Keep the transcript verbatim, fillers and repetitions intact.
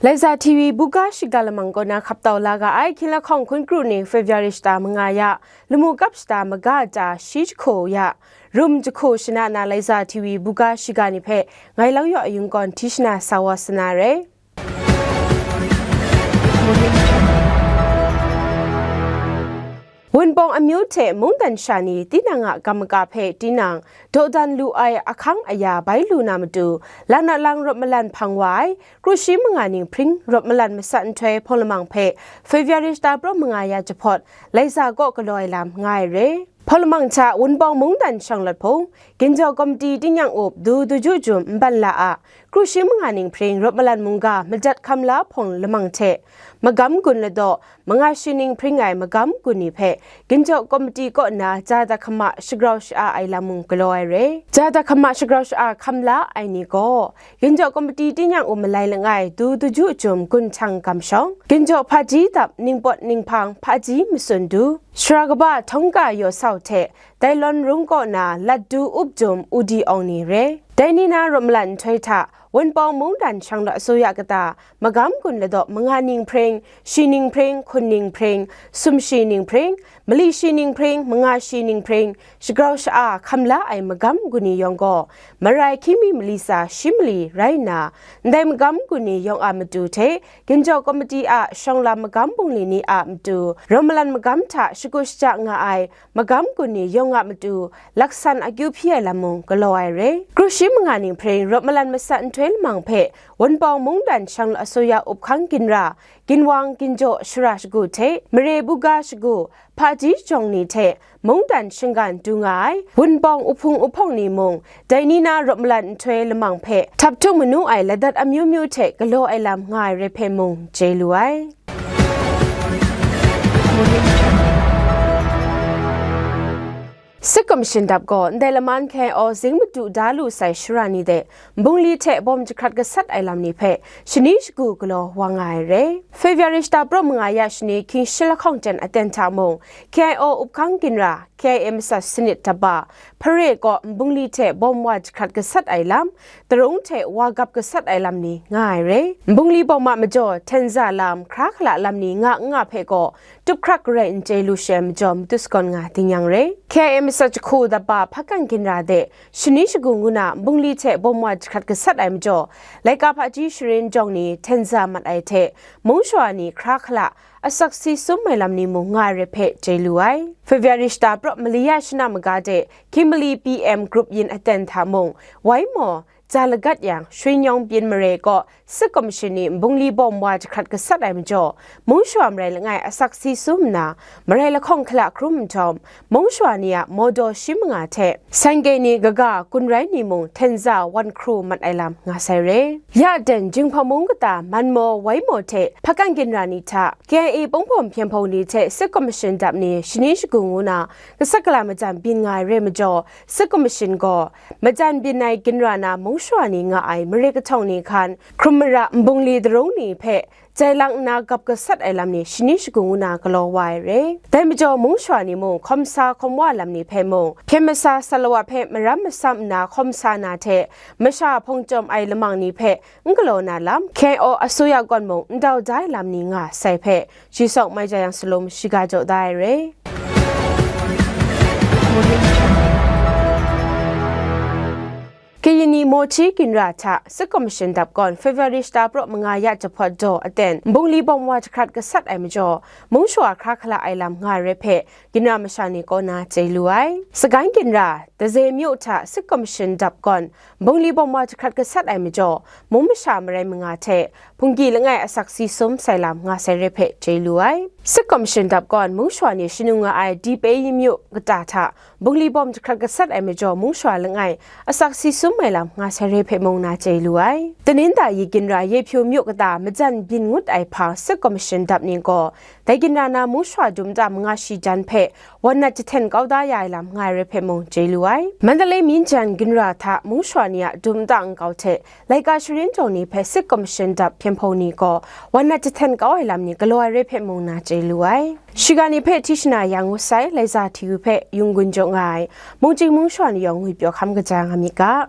Laiza T V buga shiga lamang kaw na hkap tau la ga ai, hkying lahkawng hkun kru ning February shata manga ya, lamu kap shata maga ta shi jahku ya, rum jahku shana na Laiza T V buga shiga ni hpe ngai Lang Yaw Ayung kawn hti shana sa wa sana re. Wunpawng amyu hte mungdan sha ni tinang a gam maka hpe tinang dawdan lu ai ahkang aya bai lu na matu, Lanatlang rawt malan hpang wa ai, kru shi manga ning hpring rawt malan masat nhtoi hpawng lamang hpe February shata praw manga ya jahpawt, Laiza kaw galaw ai lam nga ai re. Hpawng lamang hta Wunpawng mungdan shanglawt hpung, Ginjaw Komiti tingnyang up Du Daju Jum Nban La a, kru shi manga ning hpring rawt malan mungga madat hkam la hpawng lamang hte, magam gun ladaw, manga shi ning hpring ai magam gun ni hpe Ginjaw Komiti kaw na ja da hkama shagrau sha-a ai lam mung galaw ai re. Ja da hkama shagrau sha-a hkam la ai ni gaw, Ginjaw Komiti tingnyang up malai langai Du Daju Jum Gun Htang Gamshawng, Ginjaw Hpaji Dap Ningpawt Ninghpang Hpaji Matsun Du, Shara Kaba Htawngka Yaw Sau hte Dailon Rung kaw na Lat Du Up Jum Udi Awng ni re. Dai ni na rawt malan nhtoi hta, Wunpawng mungdan shanglawt asuya kata, magam gun ladaw manga ning hpring, shi ning hpring, hkun ning hpring, sumshi ning hpring, mali shi ning hpring, manga shi ning hpring, shagrau sha-a hkam la ai magam gun ni yawng gaw, marai hkying mi mali tsa shi mali rai nna, ndai magam gun ni yawng a matu hte, Ginjaw Komiti a shawng lam magam bungli ni a matu, rawt malan magam hta shakut shaja nga ai magam gun ni yawng a matu, laksan akyu hpyi ai lam mung galaw ai re. Kru shi manga ning hpring rawt malan masat nhtoi lamang hpe, Wunpawng mungdan shanglawt asuya up hkang ginra, ginwang, ginjaw, shara shagu hte mare buga shagu, hpaji jawng ni hte mungdan shinggan du nga ai, Wunpawng uhpung uhpawng ni mung, dai ni na rawt malan nhtoi lamang hpe, htap htung manu ai ladat amyu myu hte galaw ai lam nga ai re hpe mung, chye lu ai. Sik Kamashin Dap gaw ndai laman K I O zing madu da lu sai shara ni de, nbungli hte bawm jahkrat gasat ai lam ni hpe shani shagu galaw wa nga ai re. February shata praw manga ya shani hkying shi lahkawng jen aten hta mung, K I O up hkang ginra, K I A masat sanit daba, Hpare kaw nbungli hte bawm wa jahkrat gasat ai lam, tarung hte wa gap gasat ai lam ni nga ai re. Nbungli bawm a majaw, htenza lam, hkra hkala lam ni nga n nga hpe gaw, tup hkrak garai n chye lu shi ai majaw, matu sagawn nga ding yang re. K I A masat jahku daba hpakan ginra de, shani shagu ngu na nbungli hte bawm wa jahkrat gasat ai majaw, laika hpaji sharin jawng ni htenza mat ai hte, mung shawa ni hkra hkala, asak si sum ai lam ni mung nga ai re hpe chye lu ai. February shata praw mali ya shana maga de, Kimberley P M group yin aten hta mung, wai maw, ja lagat yang, Shwi Nyawng Byin Mare kaw Sik Kamashin ni nbungli bawm wa jahkrat gasat ai majaw, mung shawa marai langai asak si sum nna, marai lahkawng hkala hkrum nhtawm, mung shawa ni a mawdaw shi manga hte, sangke ni kaga kun rai ni mung htenza wan hkru mat ai lam nga sai re. Ya den, Jinghpaw mung kata Manmaw, Waimaw hte hpakan ginra ni hta, K I A pawng bawm hpyen hpawng ni hte Sik Kamashin Dap ni shani shagu ngu na, gasat gala majan byin nga ai re majaw, Sik Kamashin gaw, majan byin ai ginra na mung shawa ni nga ai mare kahtawng ni hkan, hkrum mara nbungli darung ni hpe, jai lang nna gap gasat ai lam ni shani shagu ngu na galaw wa ai re. Dai majaw mung shawa ni mung hkawm sa hkawm wa lam ni hpe mung, hpyen masa sa lawa hpe maram masam nna hkawm sa na hte, masha hpawng chyawm ai lamang ni hpe n galaw na lam, K I O asuya kawn mung n dau da ai lam ni nga sai hpe, Ji Sawk Mai Jayang Salum shiga jaw da ai re. Kayini Mawhti ginra hta Sik Kamashin Dap kawn February shata praw manga ya jahpawt daw aten, nbungli bawm wa jahkrat gasat ai majaw, mung shawa hkra hkala ai lam nga ai re hpe, ginra masha ni kaw na chye lu ai. Sagan ginra, Daze myu hta Sik Kamashin Dap kawn, nbungli bawm wa jahkrat gasat ai majaw, mung masha marai manga hte, hpungki langai asak si sum sai lam nga sai re hpe chye lu ai. Sik Kamashin Dap kawn, mung shawa ni shanu nga ai Dipei myu kata hta, nbungli bawm jahkrat gasat ai majaw, mung shawa langai asak si sum ai lam nga sai re hpe mung na chye lu ai. Taninda yi ginra Yehpyu myu kata majan byin ngut ai hpa Sik Kamashin Dap ni gaw, dai ginra na mung shawa dum ta manga shi jan hpe wan nat jahten kau da ya ai lam nga ai re hpe mung chye lu ai. Mandalay myin jan ginra hta mung shawa ni a dum ta nkau hte, laika sharin jawng ni hpe Sik Kamashin Dap hpyen hpawng ni gaw wan nat jahten kau ai lam ni galaw ai re hpe mung na chye lu ai. Shiga ni hpe hti shana ya ngut sai, Laiza T V hpe Yung Gun jaw nga ai. Mungchying mung shawa ni yawng ngwipyaw hkam kaja nga myit ga.